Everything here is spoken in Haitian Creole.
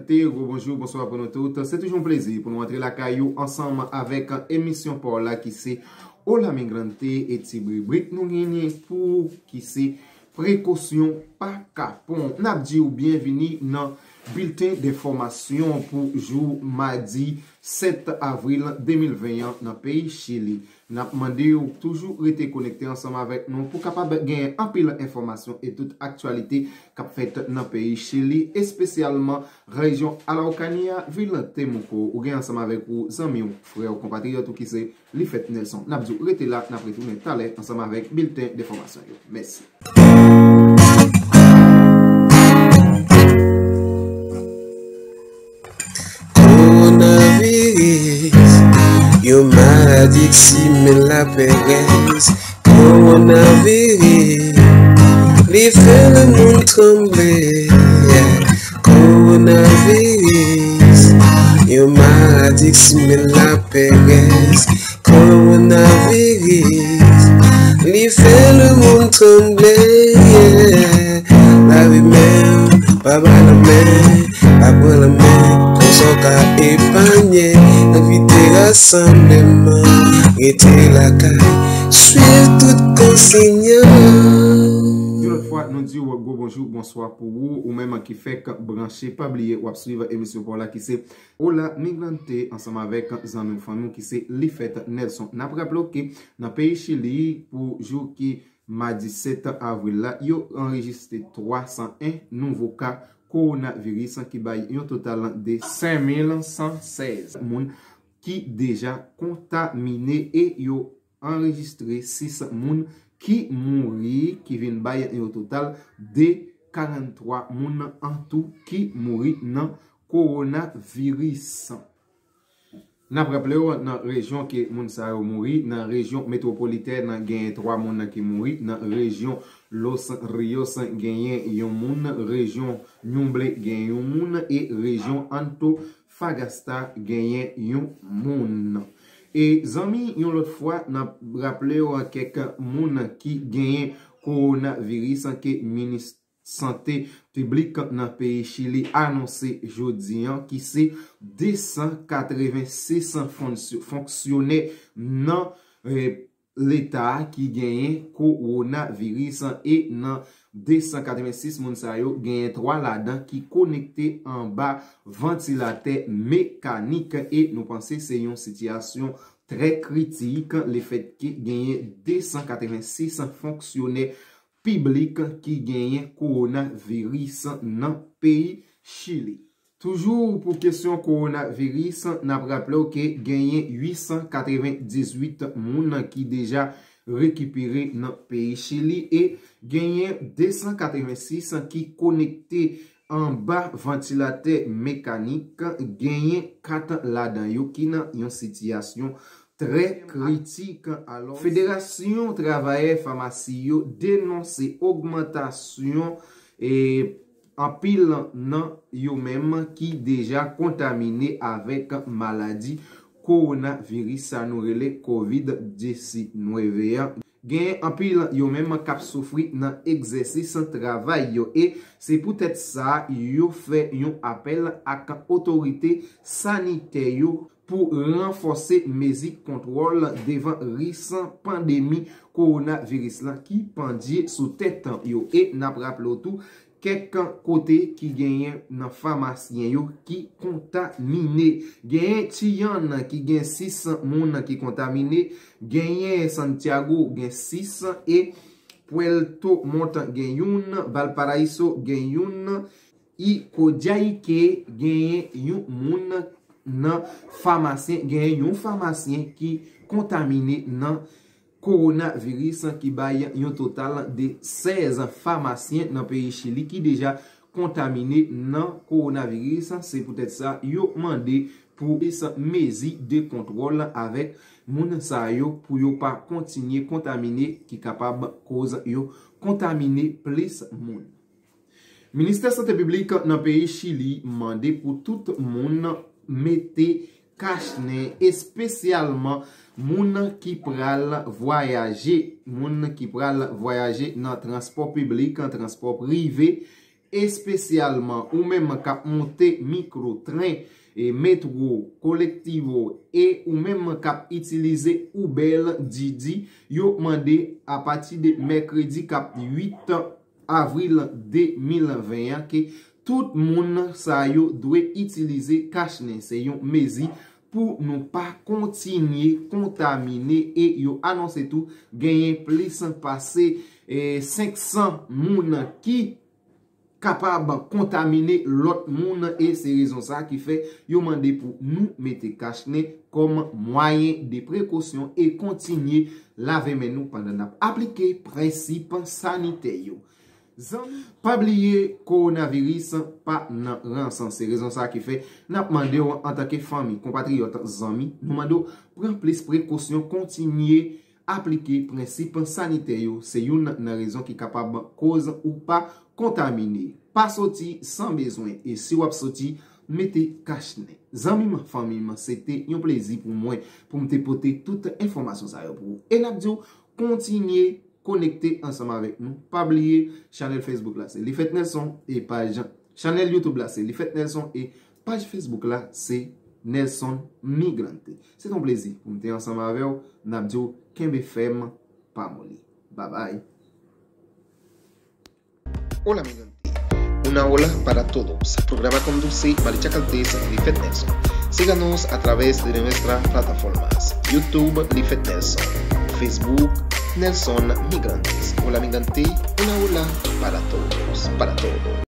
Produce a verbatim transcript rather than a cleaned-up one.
Te, gwo bonjou, bonswa pou nou tout. Se toujou yon plezi pou nou antre lakay ou ansanm avèk emisyon pa w la ki se Hola Migrante, e ti ribrik nou genyen pou ou ki se prekosyon pa kapon. N ap di w byenvini nan bilten de enfòmasyon pou jou madi sèt avril de mil ven an nan peyi Chili. N ap mande w toujou rete konekte ansanm avèk nou pou kapab gen anpil enfòmasyon e tout aktyalite k ap fèt nan peyi Chili, espesyalman rejyon Araucania, vil Temuco. Ou gen ansanm avèk ou zanmi w, frè w, konpatriyòt ou ki se Lifèt Nelson. N ap di w rete la, n ap retounen talè ansanm avèk bilten de enfòmasyon yo. Mèsi. Kowonaviris, yon maladi k simen laperèz. Kowonaviris, li fè lemonn tranble. Kowonaviris, yon maladi k simen laperèz. Kowonaviris, li fè lemonn tranble. Lave men w, pa bay lanmen, pa pran lanmen. Konsa w ka epanye, envite rasanbleman, rete lakay, swiv tout konsiy yo. Yon lòt fwa, nou di w gwo bonjou, bonswa pou ou, ou menm ki fèk branche. Pa bliye, w ap swiv emisyon pa w la ki se Hola Migrante ansanm avèk zanmi w, fanmi w ki se Lifèt Nelson. N ap raple w ke nan peyi Chili, pou jou ki madi sèt avril la, yo anrejistre twa san en nouvo ka kowonaviris ki bay yon total de senk mil san sèz moun ki deja kontamine e yo anrejistre sis moun ki mouri, ki vin bay yon total de karant twa moun an tou ki mouri nan kowonaviris. N ap raple w, nan rejyon ke moun sa yo mouri, nan rejyon metwopolitèn, genyen twa moun ki mouri, nan rejyon Los Rios, genyen yon moun, rejyon Ñuble, genyen yon moun, e rejyon Antofagasta, genyen yon moun. E zanmi, yon lòt fwa, n ap raple w kèk moun ki genyen kowonaviris ke minis sante piblik nan peyi Chili anonse jodi an, ki se de san katrevensis fonksyo-, fonksyonè nan, eh, leta a ki genyen kowonaviris, e nan de san katrevensis moun sa yo, genyen twa ladan ki konekte anba vantilatè mekanik, e nou panse se yon sitiyasyon trè kritik, lefètke genyen de san katrevensis fonksyonè piblik ki genyen kowonaviris nan peyi Chili. Toujou pou kesyon kowonaviris, n ap raple w ke genyen uit san katrevendizuit moun ki deja rekipere nan peyi Chili, e genyen de san katrevensis ki konekte anba vantilatè mekanik, genyen kat ladan yo ki nan yon sitiyasyon trè kritik. Alò, Federasyon Travayè Famasi yo denonse ogmantasyon, e, anpil nan yo menm ki deja kontamine avèk maladi kowonaviris sa nou rele kovid diznèf an. Genyen anpil yo menm k ap soufri nan egzèsis travay yo, e se poutèt sa yo fè yon apèl ak otorite sanitè yo pou ranfòse mezi kontwòl devan risk pandemi kowonaviris lan ki pandye sou tèt yo. E n ap raple w tou, kèk kote ki genyen nan famasyen yo ki kontamine. Genyen Chillán ki gen sis moun ki kontamine, genyen Santiago gen sis, e Puerto Montt gen youn, Valparaíso gen youn, e Coyhaique genyen yon moun nan famasyen, genyen yon famasyen ki kontamine nan kowonaviris ki bay yon total de sèz famasyen nan peyi Chili ki deja kontamine nan kowonaviris. Se poutèt sa, yo mande pou plis mezi de kontwòl avèk moun sa yo pou yo pa kontinye kontamine ki kapab koz yo kontamine plis moun. Ministè Sante Piblik nan peyi Chili mande pou tout moun mete kachnen, espesyalman moun ki pral vwayaje, moun ki pral vwayaje nan transpò piblik, transpò prive, espesyalman ou menm k ap monte mikwo, tren, e metwo, kolektivo, e ou menm k ap itilize Uber, Didi, yo mande apati de mèkredi k ap uit avril de mil ven an ke tout moun sa yo dwe itilize kachnen. Se yon mezi pou nou pa kontinye kontamine e yo anonse tou genyen plis pase, eh, senk san moun ki kapab kontamine lòt moun e se rezon sa ki fè yo mande pou nou mete kachnen kòm mwayen de prekosyon e kontinye lave men nou pandan n ap aplike prensip sanitè yo. Zanmi, pa bliye kowonaviris pa nan rans. Se rezon sa ki fè n ap mande w antanke fanmi, konpatriyòt, zanmi, nou mande w pran plis prekosyon, kontinye aplike prensip sanitè yo. Se youn nan rezon ki kapab koz ou pa kontamine. Pa soti san bezwen e si w ap soti, mete kachnen. Zanmi m, fanmi m, se te yon plezi pou mwen pou m te pote tout enfòmasyon sa yo pou ou. E n ap di w kontinye konekte ansanm avèk nou. Pa bliye, chanèl Facebook la se Lifèt Nelson e paj, chanèl YouTube la se Lifèt Nelson e paj Facebook la se Nelson Migrante. Se t on plezi pou m te ansanm avè w. N ap di w kenbe fèm, pa moli. Babay. Hola, mi gente. Una ola para todos. Programa conduce Malicha Caltés Lifet Nelson. Síganos a través de nuestras plataformas: YouTube Lifet Nelson, Facebook Nelson Migrantes. Hola, mi gente. Una ola para todos, para todos.